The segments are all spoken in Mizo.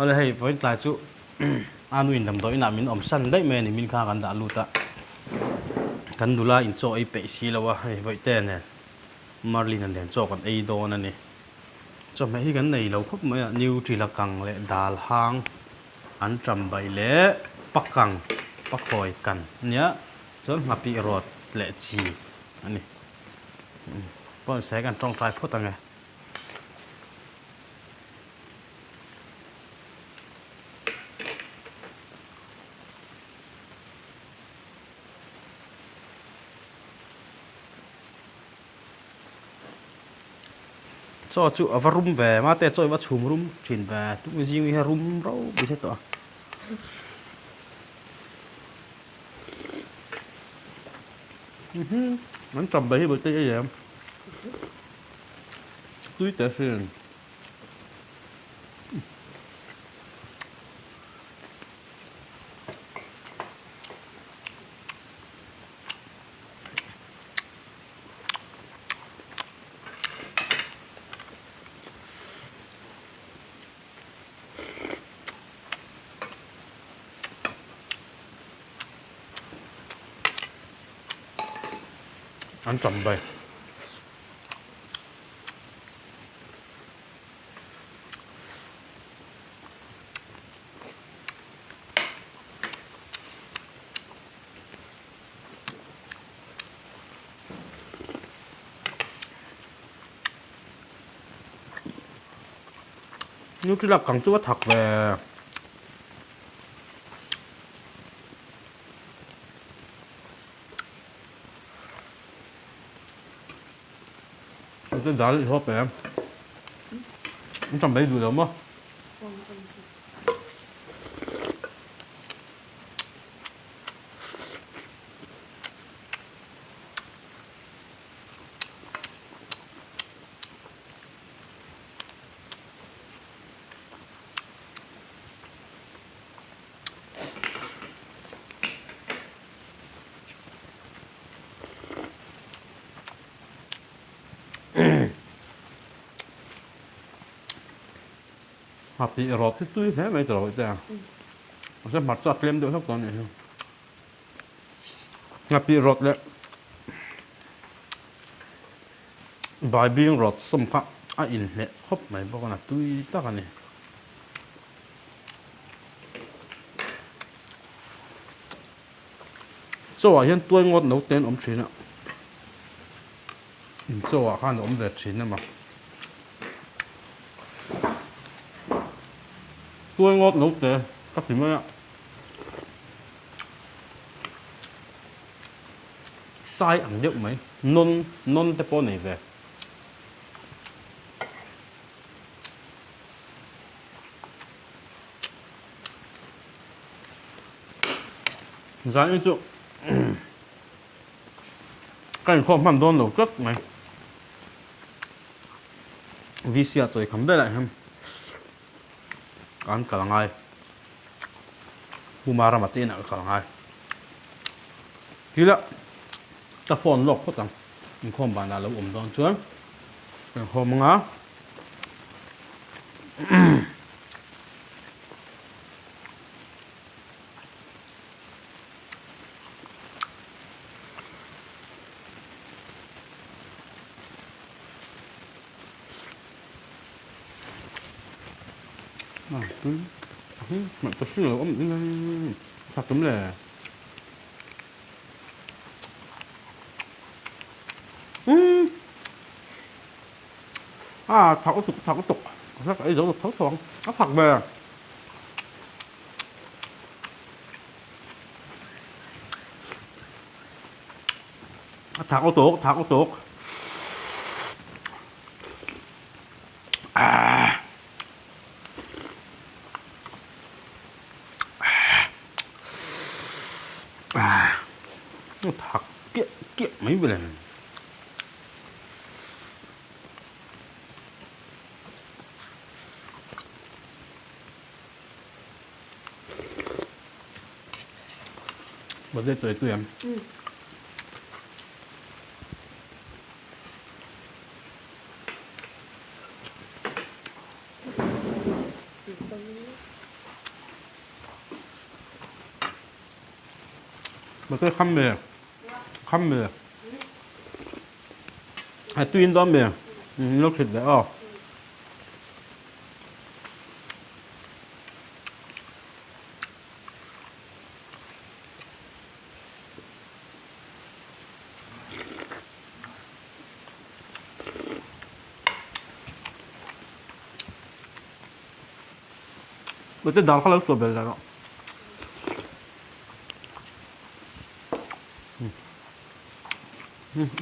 Awle hei vawiin tlai chu a nu in damdawi inah min awm san daih mai a ni min kha kan dah lut a kan nula in chaw ei peih si lo a hei vawihte nen Merlin a nen chaw kan ei dawn a ni chawhmeh hi kan nei lo khawp mai a nutri-la kang leh dal hang an ṭam baih leh pakang pakhawi kan nia chuan nghapih rawt leh chi a ni pawisa hi kan ṭawngṭai phawt ang e. Chaw chu a va rum ve mate chaw i va chhum rum thin ve tuk zing hi rum ropui se tawh a. An chap ber hi bawih te ei em tui teh hrin. An tam bai. Nutri lak kang chu a thak ve. Ute dal i hawp em? An tam mai duh lo maw? A tih rawt hi tui hle mai tawh te a mahse hmarcha tlem deuh hlek tawh a nih hi a tih rawt leh baibing rawt sawm kha a inhmeh khawp mai bawk a tui tak a ni. Chaw ah hian tuai ngawt no te an awm thin a, in chaw ah khan a awm ve thin emaw. Tuai ngawt no te ka ti mai a, sai ang deuh mai, nawn nawn te pawh a nei ve. Zan hi chu ka inkhawm hman dawn lo tlat mai. VC ah chawi kham ber ah hian an kal angai. Puma rama te inah ka kal angai. Tila ka phone lawk phawt ang. Inkhawm banah lo awm dawn chuan ka inkhawm anga. A thak lutuk thak lutuk a ka ei zo lo tho tho ang a thak ve. A thak lutuk thak lutuk ah ah a thak kiah kiah mai vele. Birthday chawi tui em? Bate kham me. Kham me. A tuin dawn me. Lo thlit leh aw. Bate dal kha lo suah bel dah rawh.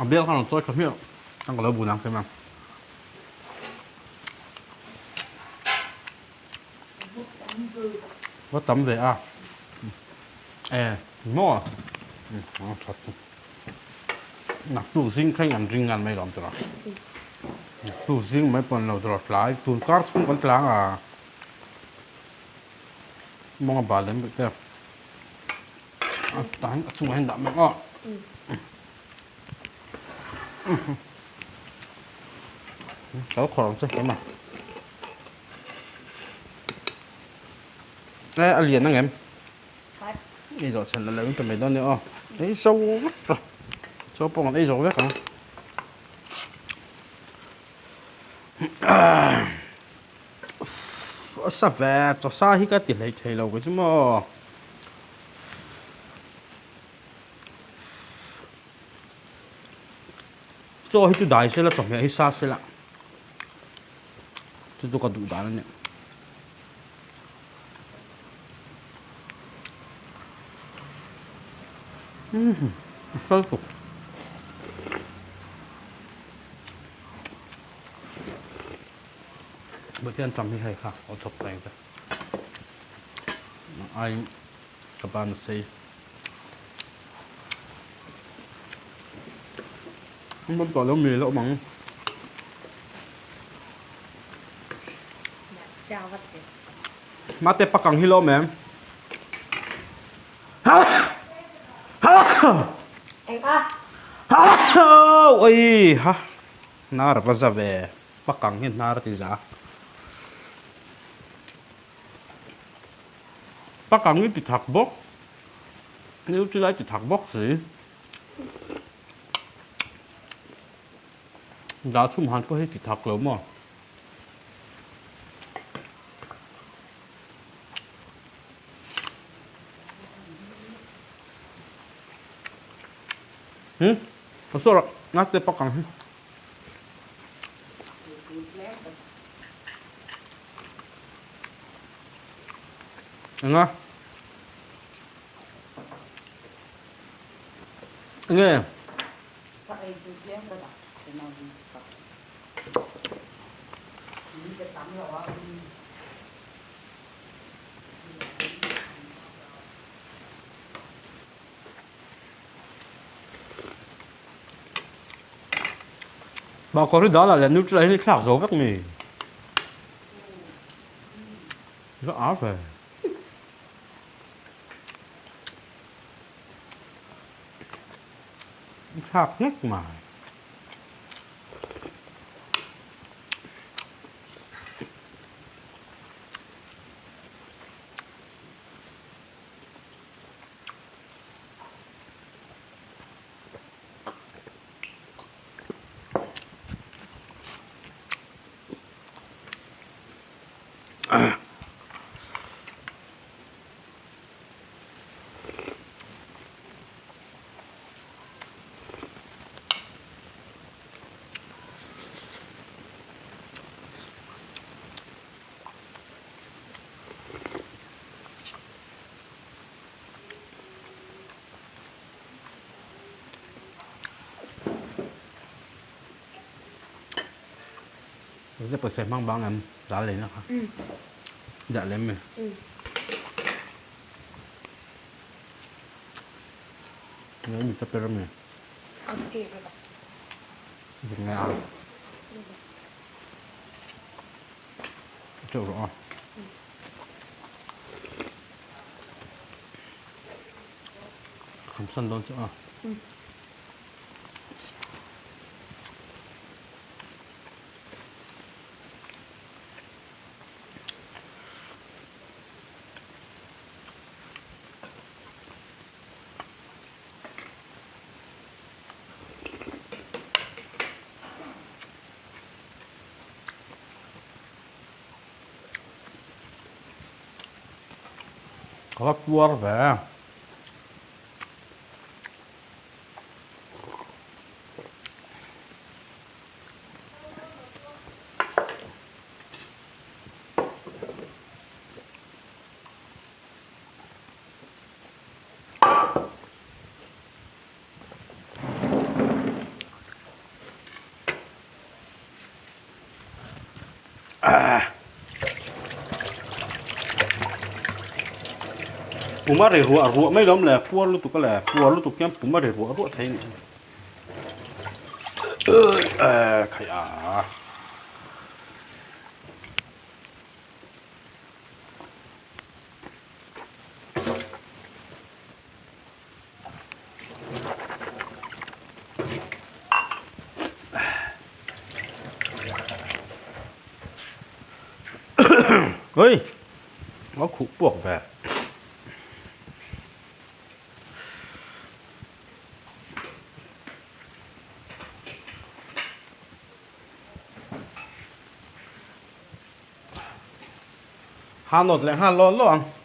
A bial kha rawn chawi tha hmiah ang ka lo bun ang kem ang. Va tam ve a. E maw a that chu. Naktuk zing thleng an ring ngan mai lawm tura. Naktuk zing mai pawn lo tura tlai tun kar chhung kan tlang a. Mawnga bal lem rih te. A tah hian a chungah hian dah mek a. Ka lo khawrh ang che hlawm a. E a lian ang em? Ei zawh chhan la lo in ta mai dawn nia aw. Ei zo vek a. Chaw pawh kan ei zo vek ang. A sa ve chaw sa hi ka ti hlei thei lo kei chu maw. Chaw hi chu dai sela chawhmeh hi sa sela chu chu ka duh dan a ni. Umm a fel tuk. Pathian tam hi hei kha aw chawp reng te ai ka ban a sei. An bawm tawh lo mi la awm ang. Mate pakang hi la awm em? Oi ha hnar a va za ve pakang hi hnar a ti za. Pakang i ti thak bawk. New chu lai ti thak bawk si. Dah chhum han pawh hi ti thak lo maw? Hmm, ka saw rawh, nate pakang hi. Enga? Enge? Mahkawr hi dal ah leh neutral ah hian i thlak zo vek mi? Va ar ve. I thlak nghek mai. Zia pawisa hmang bang em dal lei na kha dah lem mi nge mi saper mi nge a chauh rawh a. Khamsan dawn chu a. Ka va puar ve. Pum a ri ruah ruah mai lawm le puar lutuk a le puar lutuk hian pum a ri ruah ruah thei a ni khaih a. Oi! Nó khuh puak ve. Ha nawt leh nghal law law ang.